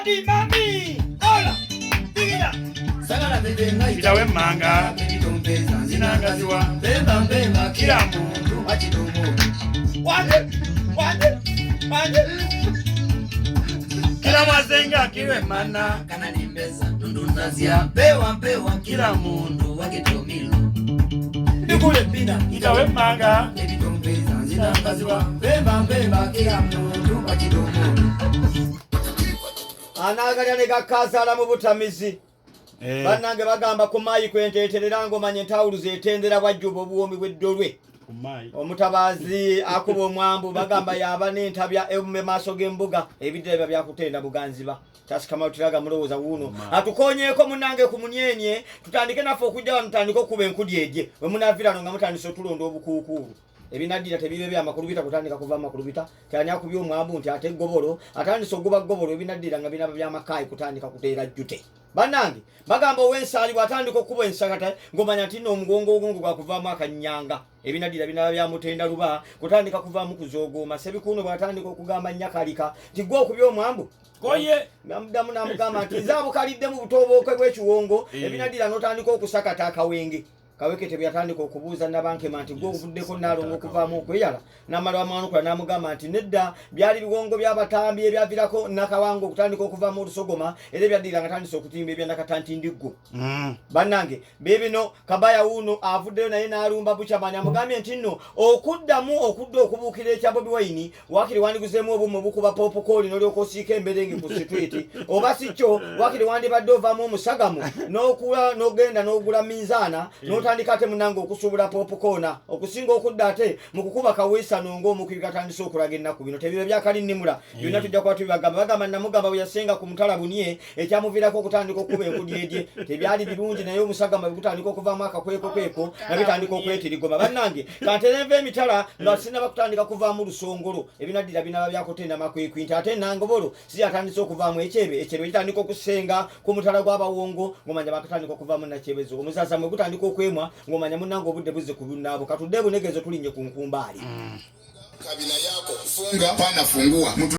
Dadi mami ola digira. Kitawe emmanga zinangaziwa kila muntu. Wanje wanje wanje. Kila mwazenga kiwe mana kila muntu. Ndikule bina. Kitawe emmanga Anaagalya ne gakazaala mu butamizi. Bannange, bagamba ku maayi kwenteeterera ng'omanya entawulu zetendera bwajjuba obuwoomi bw'eddolwe. Ku maayi. Omutabazi akuba omwambu bagamba yaba n'entabya emume maaso g'embuga, ebidda biba byakutenda buganziba. Kyasikamalutiraga mulowooza wuuno atukonyeeko munnange ku munyenye, tutandike naffe okujja wano, tutandike okuba enkudi egye we munaviirano nga mutandise otulonda obukuukuulu. Ebinaddira tebibe byamakulu bita kutandika kuva amakulu bita kyani akubye omwambu nti ate gobolo atandise oguba gobolo, ebinaddira nga binaba byamakaayi kutandika kuteera jjute. Bannange, bagamba ow'ensaali bw'atandika okuba ensakata ng'omanya nti nno omugongo ogungu gwakuvaamu akanyanga, ebinaddira binaba byamutenda luba kutandika kuvaamu kuzoogooma. Sebikuuno bw'atandika okugamba nyakalika nti gwe okubye omwambu koye. Namuddamu namugamba nti nze abukaliddemu butobooke bw'ekiwongo. Eh. Ebinaddira n'otandika okusakata akawenge kawekete bwe yatandika okubuuza Nabankema nti gwe ovuddeko naalongo okuvaamu okweyala, namala wamwanukula n'amugamba nti nedda, byali biwongo by'abatambi ebyavirako Nakawanga okutandika okuvaamu olusogoma, era ebyaddira nga tandise okutimba ebya Nakatantindiggo. Bannange, biibino kabaya wuuno avuddeyo naye n'alumba Buchamani, amugambye nti nno okuddamu okudda okubuukira ekya Bobi Wine, wakiri wandiguzeemu obumu obukuba popcorn n'olyoka osiika emberenge ku street, oba si kyo wakiri wandibadde ovaamu omusagamu n'okula n'ogenda n'ogula minzaana n'otandika ate munange okusuubula popcorn, okusinga okudda ate mu kukuba kaweesano ng'omukubi katandise okulaga ennaku. Bino tebiba byakalinnimula byonna, tujja kuba tubibagamba. Bagamba namugamba bwe yasenga ku mutala bunye ekyamuviirako okutandika okukuba enkudyedye tebyali birungi, naye omusagamba bwe gutandika okuvaamu akakwekokweko nga bitandika okwetirigoma. Bannange, kanterenva emitala nga sinaba kutandika kuvaamu lusongolo, ebinaddira binaba byakutenda makwikwi nti ate nangobolo si yatandise okuvaamu ekyebe, ekyebe kitandika okusenga ku mutala gw'abawongo ng'omanya bakatandika okuvaamu nakyebezo, omuzaza mwe gutandika okwemwa ng'omanya munnange obudde buzze ku bunnaabo. Katudde ebunegezo tulinye ku nkumbaali. Kabina yako funga, pana fungua. Mtu